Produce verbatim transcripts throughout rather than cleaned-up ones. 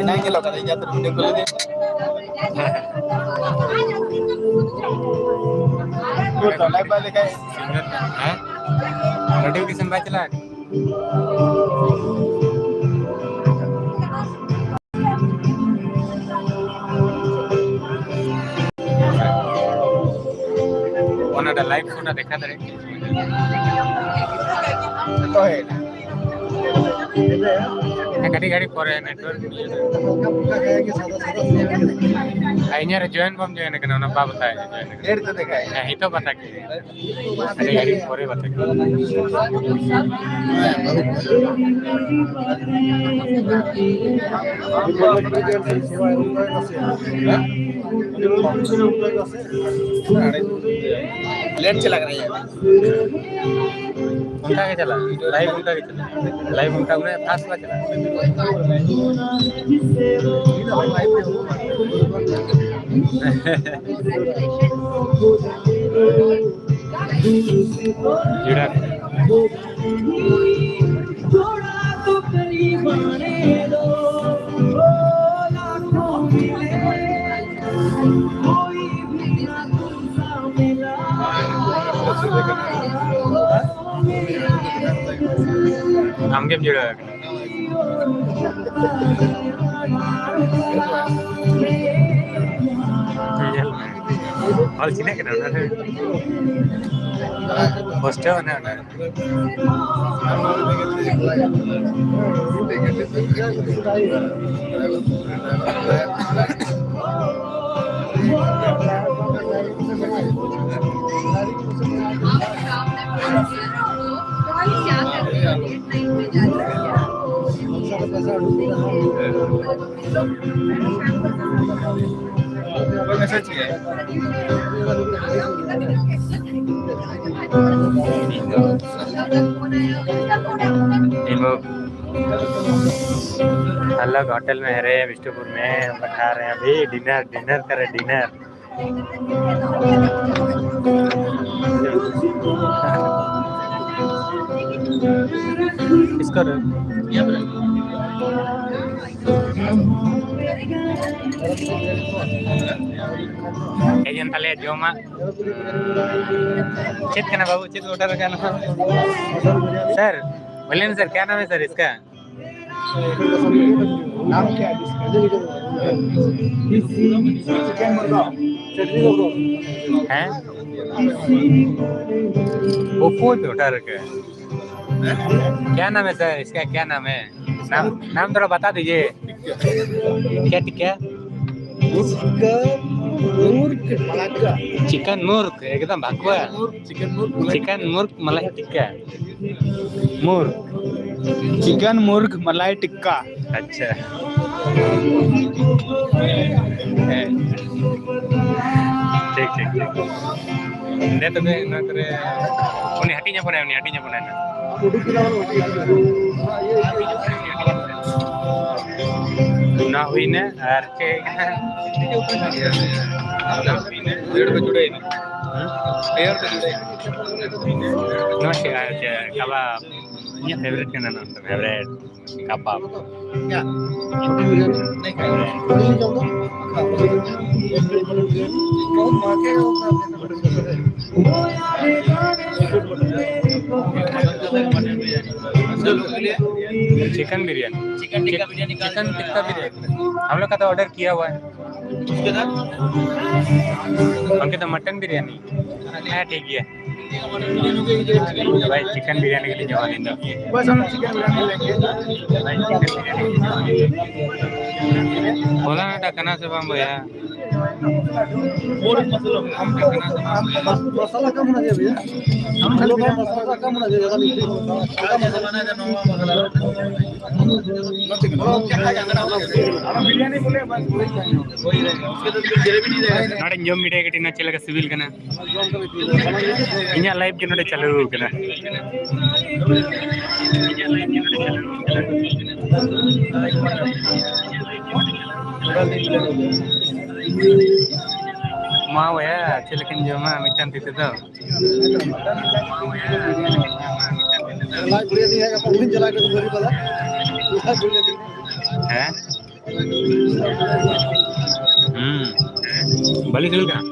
ᱮᱱᱟᱝ ᱧᱮᱞᱚᱜ ᱠᱟᱱᱟ, ᱤᱧ ᱟᱛᱳ ᱨᱮ video call ᱞᱮᱫᱮ᱾ ᱞᱟᱭᱤᱵᱷ ᱵᱟᱭ ᱞᱮᱠᱷᱟᱡ᱾ ᱦᱮᱸ? Notification ᱵᱟᱭ ᱪᱟᱞᱟᱜ? ᱚᱱᱟᱴᱟ live ᱯᱷᱳᱱ ᱫᱮᱠᱷᱟ ᱫᱟᱲᱮᱭᱟᱜ ᱠᱟᱱᱟ᱾ ᱡᱚᱛᱚ ᱦᱮᱡ ᱮᱱᱟ᱾ ᱦᱮᱸ, ᱠᱟᱹᱴᱤᱡ ᱜᱷᱟᱹᱲᱤᱡ ᱯᱚᱨᱮ network᱾ ᱟᱨ ᱤᱧᱟᱹᱜ ᱨᱮ join ᱵᱟᱢ join ᱠᱟᱱᱟ, ᱚᱱᱟ ᱵᱟᱵ ᱵᱟᱛᱟᱭ᱾ ᱦᱮᱸ, ᱱᱤᱛᱚᱜ ᱵᱟᱛᱟ ᱠᱮᱫ᱾ ᱟᱹᱰᱤ ᱜᱷᱟᱹᱲᱤᱡ ᱯᱚᱨᱮ ᱵᱟᱛᱟ ᱠᱮᱫ᱾ ᱞᱮᱴ ᱪᱟᱞᱟᱜ ᱠᱟᱱᱟ ᱤᱧᱟᱹᱜ᱾ ᱚᱱᱠᱟ ᱜᱮ ᱪᱟᱞᱟᱜᱼᱟ, live ᱚᱱᱠᱟ ᱜᱮ ᱪᱟᱞᱟᱜᱼᱟ, live ᱚᱱᱠᱟ ᱩᱱᱟᱹᱜ fast ᱵᱟᱭ ᱪᱟᱞᱟᱜᱼᱟ᱾ ᱡᱚᱲᱟ ᱠᱚ᱾ ᱟᱢᱜᱮᱢ ᱡᱩᱲᱟᱹᱣ ᱟᱠᱟᱱᱟ᱾ ᱧᱮᱞ ᱢᱮ᱾ ᱚᱞ ᱪᱤᱱᱦᱟᱹᱜ ᱠᱟᱱᱟ ᱚᱱᱟ ᱨᱮ᱾ ᱯᱳᱥᱴᱟᱨ ᱢᱮᱱᱟᱜᱼᱟ ᱚᱱᱟ ᱨᱮ᱾ हम लोग होटल में रहे, बिष्णुपुर में, हम लोग खा रहे हैं अभी डिनर। डिनर करें, डिनर। इसको ᱦᱮᱡ ᱮᱱ ᱛᱟᱞᱮᱭᱟ ᱡᱚᱢᱟᱜ᱾ ᱪᱮᱫ ᱠᱟᱱᱟ ᱵᱟᱹᱵᱩ, ᱪᱮᱫ ᱚᱰᱟᱨ ᱟᱠᱟᱱᱟ? ᱥᱟᱨ, ᱵᱚᱞᱮ ᱱᱟ ᱥᱟᱨ, ᱠᱭᱟ ᱱᱟᱢ ᱦᱮ ᱥᱟᱨ ᱤᱥᱠᱟ? ᱱᱟᱢ ᱠᱭᱟ ᱦᱮ ᱤᱥᱠᱟ? ᱪᱤᱠᱮᱱ ᱢᱩᱨᱜᱟ, ᱪᱟᱴᱱᱤ ᱫᱚ ᱵᱨᱚ᱾ ᱦᱮᱸ? ᱚᱯᱚ ᱯᱮ ᱚᱰᱟᱨ ᱟᱠᱟᱫ᱾ क्या नाम है सर इसका, क्या नाम है? नाम, नाम थोड़ा बता दीजिए। क्या टिक्का? चिकन मुर्ग। चिकन मुर्ग, एकदम भकुआ। चिकन मुर्ग। चिकन मुर्ग मलाई टिक्का। मुर्ग। चिकन मुर्ग मलाई टिक्का। ᱟᱪᱪᱷᱟ᱾ ᱦᱮᱸ᱾ ᱴᱷᱤᱠ, ᱴᱷᱤᱠ, ᱴᱷᱤᱠ᱾ ᱫᱮ ᱛᱚᱵᱮ, ᱚᱱᱟ ᱠᱚᱨᱮ ᱩᱱᱤ ᱦᱟᱹᱴᱤᱧ ᱟᱵᱚᱱᱟᱭ, ᱩᱱᱤ ᱦᱟᱹᱴᱤᱧ ᱟᱵᱚᱱᱟᱭ ᱱᱟᱜ᱾ ᱚᱱᱟ ᱦᱩᱭᱱᱟ, ᱟᱨ ᱪᱮᱫ ᱦᱩᱭᱱᱟ? ᱚᱱᱟ ᱦᱩᱭᱱᱟ᱾ ᱱᱚᱣᱟ ᱪᱮᱫ, ᱟᱨ ᱪᱮᱫ, ᱠᱟᱵᱟᱵ᱾ ᱤᱧᱟᱹᱜ favourite ᱠᱟᱱᱟ ᱱᱚᱣᱟ ᱫᱚ, favourite᱾ Kebab. Chicken biryani. Chicken tikka biryani. Chicken tikka biryani. हम लोग का तो ऑर्डर किया हुआ है। उसके साथ? उनके तो मटन बिरयानी। ᱦᱮᱸ, ᱴᱷᱤᱠ ᱜᱮᱭᱟ᱾ ᱵᱷᱟᱭ, ᱪᱤᱠᱮᱱ ᱵᱤᱨᱭᱟᱱᱤ ᱜᱮᱞᱤᱧ ᱡᱚᱢᱟ ᱟᱹᱞᱤᱧ ᱫᱚ᱾ ᱵᱟᱥ, ᱚᱱᱟ ᱪᱤᱠᱮᱱ ᱵᱤᱨᱭᱟᱱᱤ ᱞᱮᱜᱮ᱾ ᱵᱷᱟᱭ, ᱪᱤᱠᱮᱱ ᱵᱤᱨᱭᱟᱱᱤ ᱜᱮᱞᱤᱧ ᱡᱚᱢᱟ ᱟᱹᱞᱤᱧ ᱫᱚ᱾ ᱵᱷᱳᱞᱟ ᱱᱟᱰᱟ ᱠᱟᱱᱟ ᱥᱮ ᱵᱟᱝ ᱵᱚᱭᱦᱟ? ᱟᱢ ᱠᱚ, ᱟᱢ ᱠᱚ ᱢᱟᱥᱟᱞᱟ ᱠᱟᱢ ᱦᱳᱱᱟ ᱪᱟᱦᱤᱭᱮ ᱵᱷᱟᱭᱭᱟ᱾ ᱦᱟᱢ ᱠᱷᱟᱞᱤ ᱵᱤᱨᱭᱟᱱᱤ ᱢᱟᱥᱟᱞᱟ ᱠᱟᱢ ᱦᱳᱱᱟ ᱪᱟᱦᱤᱭᱮ, ᱡᱟᱫᱟ ᱱᱟᱦᱤ᱾ ᱵᱤᱨᱭᱟᱱᱤ ᱵᱚᱞᱮ ᱵᱟᱥ ᱵᱚᱞᱮ ᱪᱟᱦᱤᱭᱮ᱾ ᱱᱚᱰᱮᱧ ᱡᱚᱢ ᱵᱤᱰᱟᱹᱣ ᱠᱟᱹᱴᱤᱡ ᱱᱟ, ᱪᱮᱫ ᱞᱮᱠᱟ ᱥᱤᱵᱤᱞ ᱠᱟᱱᱟ? ᱤᱧᱟᱹᱜ live ᱜᱮ ᱱᱚᱰᱮ ᱪᱟᱹᱞᱩ ᱠᱟᱱᱟ᱾ ᱢᱟ ᱵᱚᱭᱦᱟ, ᱪᱮᱫ ᱞᱮᱠᱟᱧ ᱡᱚᱢᱟ ᱢᱤᱫᱴᱟᱝ ᱛᱤ ᱛᱮᱫᱚ? ᱞᱟᱡ ᱵᱷᱩᱲᱤ ᱫᱤᱧ ᱦᱮᱡ ᱠᱟᱛᱮ ᱩᱱᱤᱧ ᱪᱟᱞᱟᱣ ᱠᱮᱫᱟ ᱵᱟᱹᱨᱤ ᱯᱟᱫᱟ᱾ ᱞᱟᱡ ᱵᱷᱩᱲᱤ ᱫᱤᱧ᱾ ᱦᱮᱸ? ᱦᱩᱸ᱾ ᱵᱷᱟᱞᱤ ᱠᱷᱮᱞ ᱠᱟᱱᱟ᱾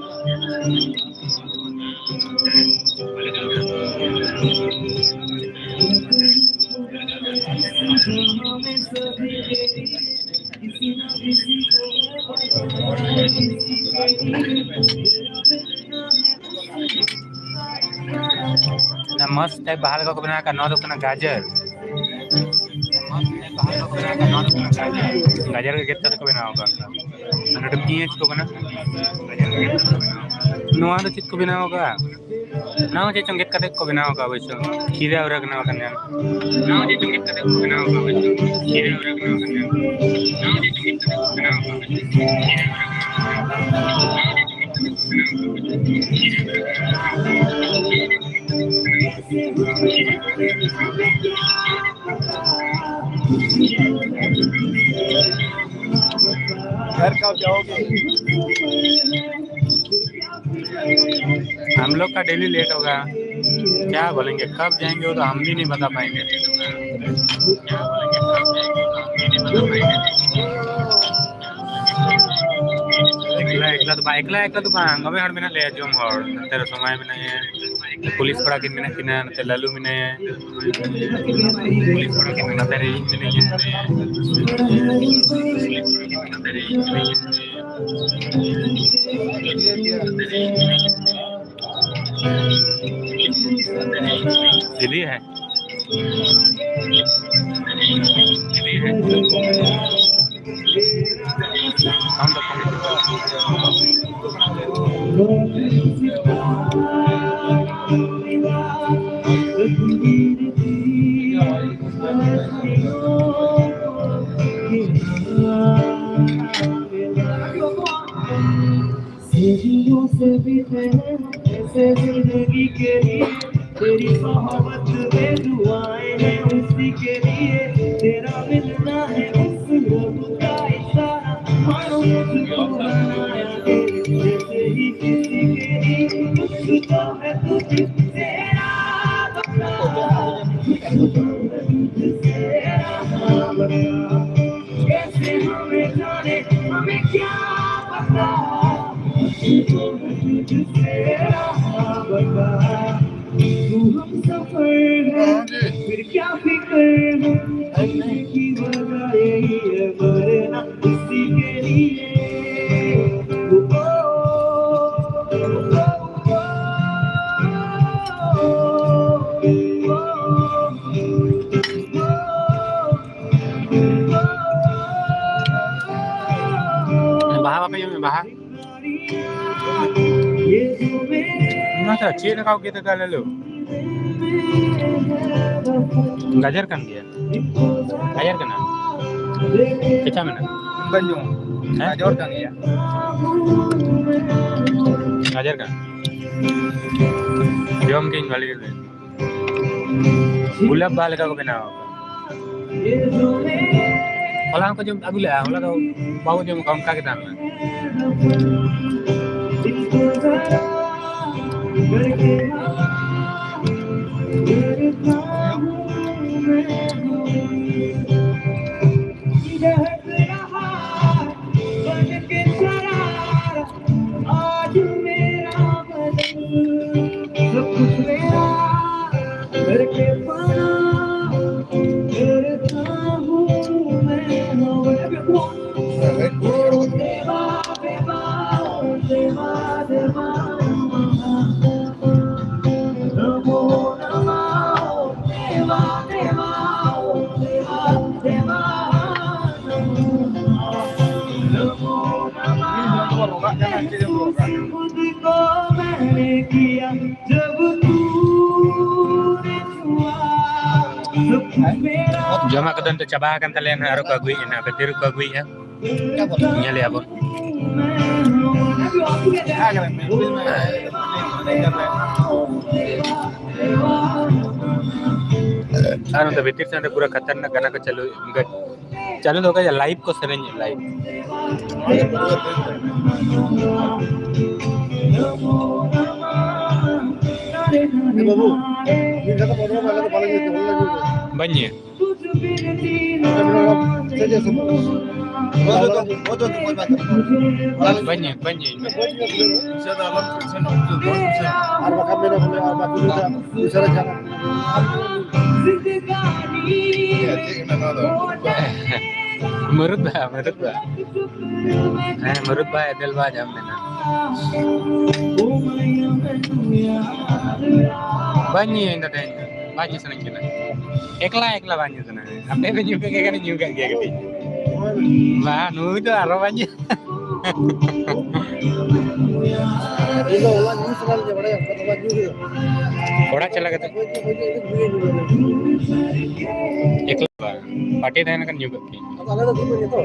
ᱚᱱᱟ ᱢᱚᱥᱛ ᱴᱟᱭᱤᱯ ᱵᱟᱦᱟ ᱞᱮᱠᱟ ᱠᱚ ᱵᱮᱱᱟᱣ ᱟᱠᱟᱫ, ᱱᱚᱣᱟ ᱫᱚ ᱠᱟᱱᱟ ᱜᱟᱡᱚᱨ᱾ ᱜᱟᱡᱚᱨ ᱜᱮ ᱜᱮᱫ ᱠᱟᱛᱮ ᱠᱚ ᱵᱮᱱᱟᱣ ᱟᱠᱟᱫ᱾ ᱟᱨ ᱱᱚᱰᱮ ᱯᱮᱸᱭᱟᱡᱽ ᱠᱚ ᱠᱟᱱᱟ᱾ ᱱᱚᱣᱟ ᱫᱚ ᱪᱮᱫ ᱠᱚ ᱵᱮᱱᱟᱣ ᱟᱠᱟᱫ? ᱱᱚᱣᱟ ᱪᱮᱫ ᱪᱚᱝ ᱜᱮᱫ ᱠᱟᱛᱮ ᱠᱚ ᱵᱮᱱᱟᱣ ᱟᱠᱟᱫ ᱚᱵᱚᱥᱥᱚ᱾ ᱠᱷᱤᱨᱟ ᱩᱨᱟ ᱵᱮᱱᱟᱣ ᱟᱠᱟᱱ ᱜᱮᱭᱟ᱾ ᱱᱚᱣᱟ ᱪᱮᱫ ᱪᱚᱝ ᱜᱮᱫ ᱠᱟᱛᱮ ᱠᱚ ᱵᱮᱱᱟᱣ ᱟᱠᱟᱫ ᱚᱵᱚᱥᱥᱚ᱾ ᱠᱷᱤᱨᱟ ᱩᱨᱟ ᱵᱮᱱᱟᱣ ᱟᱠᱟᱱ ᱜᱮᱭᱟ᱾ ᱱᱚᱣᱟ ᱪᱮᱫ ᱪᱚᱝ ᱜᱮᱫ ᱠᱟᱛᱮ ᱠᱚ ᱵᱮᱱᱟᱣ ᱟᱠᱟᱫ ᱚᱵᱚᱥᱥᱚ᱾ घर कब जाओगे? हम लोग का डेली लेट होगा। क्या बोलेंगे, कब जाएंगे वो तो हम भी नहीं बता पाएंगे। ᱮᱠᱞᱟ ᱮᱠᱞᱟ ᱫᱚ ᱵᱟᱝ, ᱮᱠᱞᱟ ᱮᱠᱞᱟ ᱫᱚ ᱵᱟᱝ, ᱫᱚᱢᱮ ᱦᱚᱲ ᱢᱮᱱᱟᱜ ᱞᱮᱭᱟ, ᱡᱚᱢ ᱦᱚᱲ᱾ ᱱᱚᱛᱮ ᱨᱮ ᱥᱚᱢᱟᱭ ᱢᱮᱱᱟᱭᱟ, ᱯᱩᱞᱤᱥ ᱠᱚᱲᱟ ᱠᱤᱱ ᱢᱮᱱᱟᱜ ᱠᱤᱱᱟ, ᱱᱚᱛᱮ ᱞᱟᱞᱩ ᱢᱮᱱᱟᱭᱟ, ᱯᱩᱞᱤᱥ ᱠᱚᱲᱟ ᱠᱤᱱ ᱢᱮᱱᱟᱜ ᱠᱤᱱᱟ, ᱱᱚᱛᱮ ᱨᱮ ᱤᱧ ᱢᱤᱱᱟᱹᱧᱟ᱾ ᱤᱫᱤ ᱦᱮᱸ᱾ सदियों से भी तेरे ऐसे जिंदगी के लिए तेरी मोहब्बत में दुआएं हैं उसी के लिए। तेरा मिलना है उस रब का इशारा, मानो मुझको बनाया तेरे जैसे ही किसी के लिए। कुछ तो है तुझसे तेरा बता, कुछ तो है तुझसे तेरा बता। कैसे हमें जाने, हमें क्या तू हम सफर है, फिर क्या फिक्र है, की वजह यही है मरना इसी के लिए। ओ, ओ, ओ, ओ, ओ, ओ। ᱵᱟᱦᱟ ᱵᱟᱯᱮ ᱡᱚᱢᱮᱫ? ᱵᱟᱦᱟ? ᱚᱱᱟ ᱫᱚ ᱪᱮᱫ ᱞᱮᱠᱟ ᱠᱚ ᱜᱮᱫ ᱟᱠᱟᱫ ᱞᱟᱹᱞᱩ? ᱜᱟᱡᱚᱨ ᱠᱟᱱ ᱜᱮᱭᱟ᱾ ᱜᱟᱡᱚᱨ ᱠᱟᱱᱟ᱾ ᱠᱮᱪᱟ ᱢᱮᱱᱟᱜᱼᱟ᱾ ᱵᱟᱹᱧ ᱡᱚᱢᱟ᱾ ᱦᱮᱸ? ᱜᱟᱡᱚᱨ ᱠᱟᱱ ᱜᱮᱭᱟ᱾ ᱜᱟᱡᱚᱨ ᱠᱟᱱᱟ᱾ ᱡᱚᱢ ᱜᱤᱧ ᱵᱷᱟᱞᱤ ᱜᱮ᱾ ᱜᱩᱞᱟᱹᱵ ᱵᱟᱦᱟ ᱞᱮᱠᱟ ᱠᱚ ᱵᱮᱱᱟᱣ ᱟᱠᱟᱫᱟ᱾ ᱦᱚᱞᱟ ᱦᱚᱸᱠᱚ ᱡᱚᱢ ᱟᱹᱜᱩ ᱞᱮᱫᱼᱟ, ᱦᱚᱞᱟ ᱫᱚ ᱵᱟᱵᱚ ᱡᱚᱢ ᱠᱟᱜᱼᱟ, ᱚᱱᱠᱟ ᱜᱮ ᱛᱟᱦᱮᱸ ᱞᱮᱱᱟ᱾ आज मेरा बदन, सब कुछ मेरा, करके फना करता हूँ मैं। ओ देवा, देवा, ओ देवा, देवा, नमो नमः, ओ देवा, देवा, ओ देवा, देवा, नमो नमः। खुद को मैंने किया जब तूने छुआ, सब कुछ मेरा। ᱡᱚᱢᱟᱜ ᱠᱚᱫᱚ ᱱᱤᱛᱚᱜ ᱪᱟᱵᱟ ᱟᱠᱟᱱ ᱛᱟᱞᱮᱭᱟ ᱱᱟᱦᱟᱜ, ᱟᱨᱚ ᱠᱚ ᱟᱹᱜᱩᱭᱮᱫᱼᱟ ᱱᱟᱦᱟᱜ, ᱵᱷᱤᱛᱤᱨ ᱨᱮᱠᱚ ᱟᱹᱜᱩᱭᱮᱫᱼᱟ, ᱧᱮᱞᱮᱫᱼᱟ ᱵᱚᱱ᱾ ᱟᱨ ᱱᱚᱛᱮ ᱵᱷᱤᱛᱤᱨ ᱥᱮᱱ ᱨᱮ ᱯᱩᱨᱟᱹ ᱠᱷᱟᱛᱟᱨᱱᱟᱠ ᱜᱟᱱᱟ ᱠᱚ ᱪᱟᱹᱞᱩ, ᱪᱟᱹᱞᱩ ᱫᱚ ᱚᱠᱟ ᱞᱟᱭᱤᱵᱷ ᱠᱚ ᱥᱮᱨᱮᱧ ᱞᱟᱭᱤᱵᱷ᱾ ᱮ ᱵᱟᱹᱵᱩ, ᱢᱤᱫ ᱜᱷᱟᱱᱴᱟ ᱯᱚᱨ ᱟᱞᱮ ᱫᱚ ᱵᱟᱞᱮ ᱧᱩᱭ ᱛᱮ, ᱵᱟᱞᱮ ᱧᱩᱭ ᱛᱮ᱾ ᱵᱟᱹᱧ ᱧᱩᱭᱟ᱾ ᱪᱮᱫ ᱪᱮᱫ ᱥᱚᱢᱚᱭ? ᱵᱟᱹᱧ ᱧᱩ, ᱵᱟᱹᱧ ᱧᱩ, ᱤᱧ ᱫᱚ᱾ ᱟᱨ ᱵᱟᱠᱷᱟᱱ ᱢᱮᱱᱟ ᱵᱚᱞᱮ, ᱟᱨ ᱵᱟᱠᱚ ᱧᱩᱭ ᱫᱟ, ᱩᱥᱟᱹᱨᱟ ᱪᱟᱞᱟᱜ᱾ ᱢᱟᱹᱨᱩᱫ ᱵᱟᱦᱟ, ᱢᱟᱹᱨᱩᱫ ᱵᱟᱦᱟ᱾ ᱦᱮᱸ, ᱢᱟᱹᱨᱩᱫ ᱵᱟᱦᱟ, ᱮᱫᱮᱞ ᱵᱟᱦᱟ ᱧᱟᱢ ᱞᱮᱱᱟ᱾ ᱵᱟᱹᱧ ᱧᱩᱭᱟ ᱤᱧ ᱫᱚ ᱛᱮᱦᱮᱧ ᱫᱚ᱾ ᱵᱟᱝ ᱧᱩ ᱥᱟᱱᱟᱧ ᱠᱟᱱᱟ᱾ ᱮᱠᱞᱟ, ᱮᱠᱞᱟ ᱵᱟᱝ ᱧᱩ ᱥᱟᱱᱟ᱾ ᱟᱯᱮ ᱯᱮ ᱧᱩ ᱠᱮᱫ ᱜᱮ, ᱧᱩ ᱠᱟᱜ ᱜᱮᱭᱟ ᱠᱟᱹᱴᱤᱡ᱾ ᱵᱟ, ᱱᱩᱭ ᱫᱚ ᱟᱨᱚ ᱵᱟᱝ ᱧᱩ᱾ ᱤᱧ ᱫᱚ ᱚᱱᱟ ᱧᱩ ᱥᱟᱱᱟ ᱞᱤᱧᱟ, ᱵᱟᱲᱟᱭᱟᱢ, ᱚᱱᱟ ᱧᱩ ᱦᱩᱭᱩᱜᱼᱟ᱾ ᱚᱲᱟᱜ ᱪᱟᱞᱟᱣ ᱠᱟᱛᱮ᱾ ᱦᱳᱭ, ᱦᱳᱭ, ᱦᱳᱭ, ᱦᱳᱭ, ᱦᱳᱭ᱾ ᱮᱠᱞᱟ ᱵᱟᱝ, ᱯᱟᱨᱴᱤ ᱛᱟᱦᱮᱸ ᱞᱮᱱᱠᱷᱟᱱ ᱧᱩ ᱠᱟᱜ ᱠᱮᱭᱟ᱾ ᱟᱫᱚ ᱟᱞᱮ ᱫᱚ ᱫᱩᱲᱩᱵ ᱨᱮᱜᱮ ᱛᱚ᱾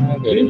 ᱦᱮᱸ, ᱫᱩᱲᱩᱵ᱾